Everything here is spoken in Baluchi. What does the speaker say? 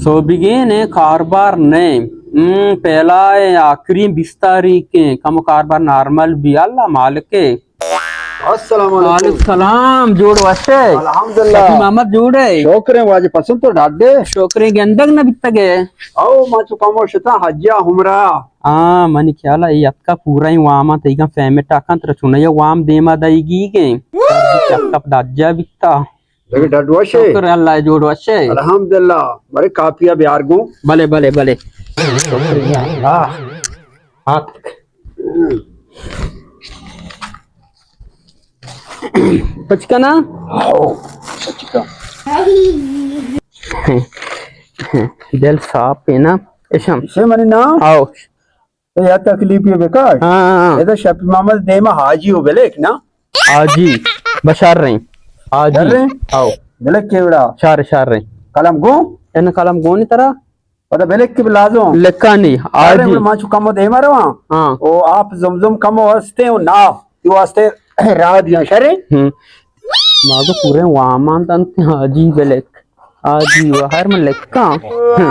تو بگین ایں کاربار نہ ایں۔ ہم، پہلا اے آخری بیست تاریخ ایں، کمو کاربار نارمل بی، اللہ مالک اے۔ السلام علیکم۔ وعلیکم سلام، جوڑ وش ئے؟ الحمدللہ۔ شفیع محمد جوڑ ئے؟ شکر ایں واجہ، پسند تو ڈاڈے؟ شکر ایں، گندگ نہ بیتگ ئے؟ او، ما چو کمو شتاں حجا عمرہ۔ ہاں، منی خیال اے اتکا پورا ایں واما تئیگا پیمنٹ آکاں، ترا چونیا وام دیما دئیگی گیں۔ چکپ دجا بیتا۔ دگہ ڈڈ وش ئے؟ شکر اللہ، جوڑ وش ئے؟ الحمدللہ۔ بلے کاپیا بیار گوں۔ بلے، بلے، بلے۔ شکریہ اللہ۔ ہاتک۔ پچ کنا؟ آؤ، پچ کن۔ دل صاف اے نا؟ اشم۔ اشے منی نام؟ آؤ۔ تو یا تکلیفی بکش۔ ہاں، ہاں، ہاں۔ ادا شفیع محمد دیما حاجی ہو بلیک نا؟ حاجی، بشار رہیں۔ حاجی۔ شر رہیں؟ آؤ۔ بلیک کے وڑا؟ شار، شار رہیں۔ قلم گوں؟ ان قلم گوں نی ترا؟ پدا بلیک کے لازم۔ لکھانی، شر رہیں، حاجی۔ ما چو کمو دیما رواں۔ ہاں۔ او آپ زمزم کمو ہستے او نا، تو واسطے راہ دیاں، شر رہیں؟ ہم۔ ماگو پورے وامان دنت حاجی بلیک۔ حاجی و ہر من لکھاں۔ ہم۔